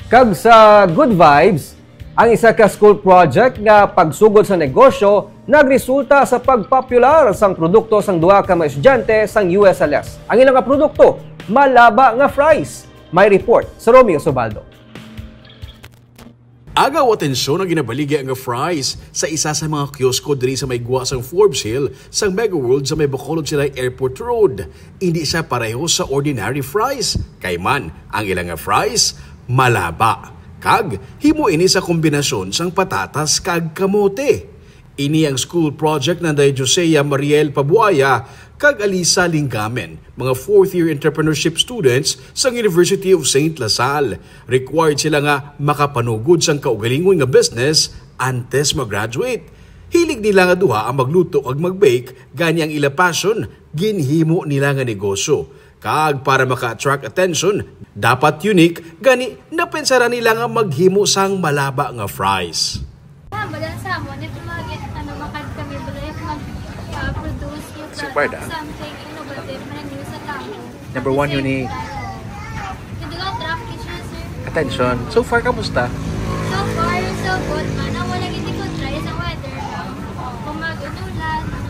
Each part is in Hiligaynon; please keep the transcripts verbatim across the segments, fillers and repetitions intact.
Kag sa good vibes, ang isa ka school project nga pagsugod sa negosyo nagresulta sa pagpopular sang produkto sang duha ka mga estudyante sang U S L S. Ang ilang nga produkto, malaba nga fries. May report sa Romeo Subaldo. Agaw atensyon ang ginabaligya nga fries sa isa sa mga kiosko diri sa may gwa sang Forbes Hill sang Mega World sa may Bacolod Silay Airport Road. Indi siya pareho sa ordinary fries, kay man ang ila nga fries malaba, kag himo ini sa kombinasyon sang patatas kag kamote. Ini ang school project nanday Josea Mariel Pabuaya kag Alisa Linggamen, mga fourth year entrepreneurship students sa University of Saint La Salle. Required sila nga makapanugod sang kaugalingon nga business antes mag-graduate. Hilig nila nga duha ang magluto kag mag-bake, gani ang ila passion ginhimo nila nga negosyo. Kag para maka-attract attention, dapat unique, gani napensaran nila nga maghimo sang malaba nga fries. Ah, balan sa amon, if mag-, ano, makad kami, bala, if mag, ah, produce yung Super product, da. Something innovative, man, new sa tamo. Number one, unique. Hindi ko attract siya, sir. Attention. So far, kamusta? So far, so good, man. Ang wala, hindi ko try sa weather. Kung mag-unulan, ano.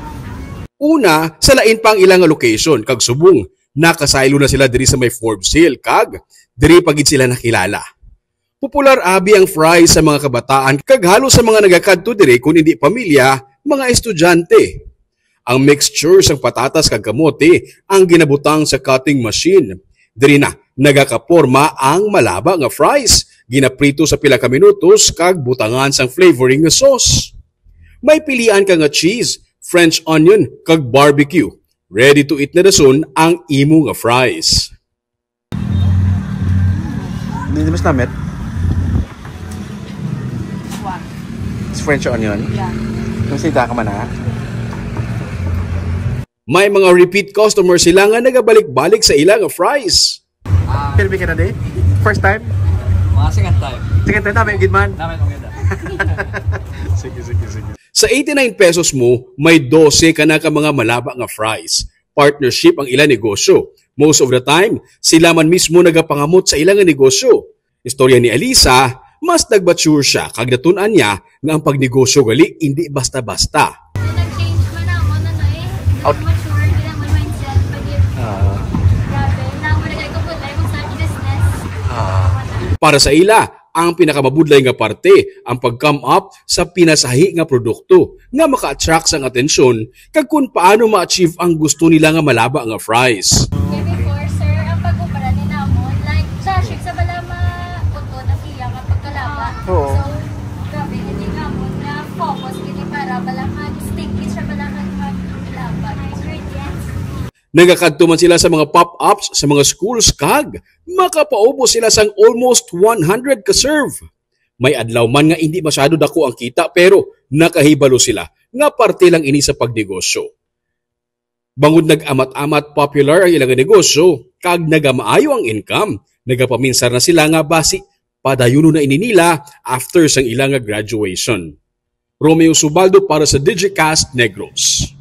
Una, sa lain pa ang ilang location, kag subong nakasaylo na sila diri sa may Forbes Hill, kag diri pa gid sila nakilala. Popular abi ang fries sa mga kabataan, kag halos sa mga nagakadto diri, kun hindi pamilya, mga estudyante. Ang mixture sang patatas kag kamote ang ginabutang sa cutting machine. Diri na nagakaporma ang malaba nga fries, ginaprito sa pila ka minutos kag butangan sang flavoring nga sauce. May pilian ka nga cheese, French onion, kag barbecue. Ready to eat na dason ang imo nga fries. Hindi mas namit. What? It's French onion. Yeah. Nung sinta ka man, ha? May mga repeat customers sila nga nagabalik-balik sa ila nga fries. Ah, Pirmi ka na, di? First time? Mga second time. Second time, namin, gid man. Namin, ang ganda. Sige, sige, sige. Sa eighty-nine pesos mo, may dose ka na ka mga malaba nga fries. Partnership ang ila negosyo. Most of the time, sila man mismo nagapangamot sa ila nga negosyo. Istorya ni Alisa, mas nag-mature siya kag natun-an niya nga ang pagnegosyo gali indi basta-basta. Nag-change man ako, ano, eh. Out- Mature din ang mindset. Pag-, ah, grabe. Namo na kayo kapag tayo sa business. Ah. Para sa ila, ang pinakamabudlay nga parte, ang pag-come up sa pinasahi nga produkto nga maka-attract sang atensyon kag kun paano ma-achieve ang gusto nila nga malaba nga fries. Kay before, sir, ang pag-obra ni namon, like, sa shake sa bala mautod ang iya nga pagkalaba. Oo. So, grabe, hindi namon na focus gini para bala mag-sticky siya, bala mag-, maglaba. Ingredients. Nagakadto man sila sa mga pop-ups sa mga schools kag makapaubos sila sang almost one hundred ka serve. May adlaw man nga indi masyado dako ang kita, pero nakahibalo sila nga parte lang ini sa pagnegosyo. Bangod nag-amat-amat popular ang ilang negosyo kag nagamaayo ang income, nagapaminsar na sila nga basi padayunon na ini nila after sang ila nga graduation. Romeo Subaldo para sa Digicast Negros.